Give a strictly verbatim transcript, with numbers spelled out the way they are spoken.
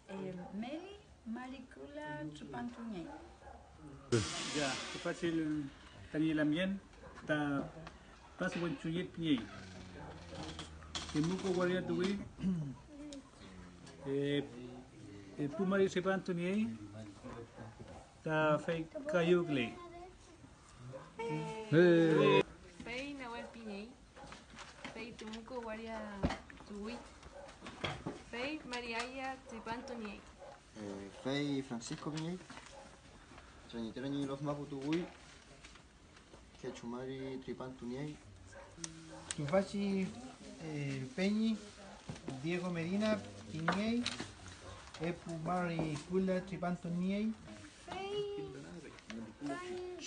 Eh, Meli Marikula Tripantu Ñeay. Ya, tüfachi tañi lamngen ta Paz Wenchuñet pingey. Temuco waria tuwi, eh, eh, pu mari tripantu niey, ta fey kayüwküley. Fey Nawel pingey, fey Temuco waria tuwi, fey Mariaya tripantu niey. Eh, fey Francisco pingey, Trañitera ñi lof mapu tuwi, kechu mari tripantu niey. Tüfachi, eh, peñi Diego Medina pingey, epu mari Kula tripantu niey. Fey, fey,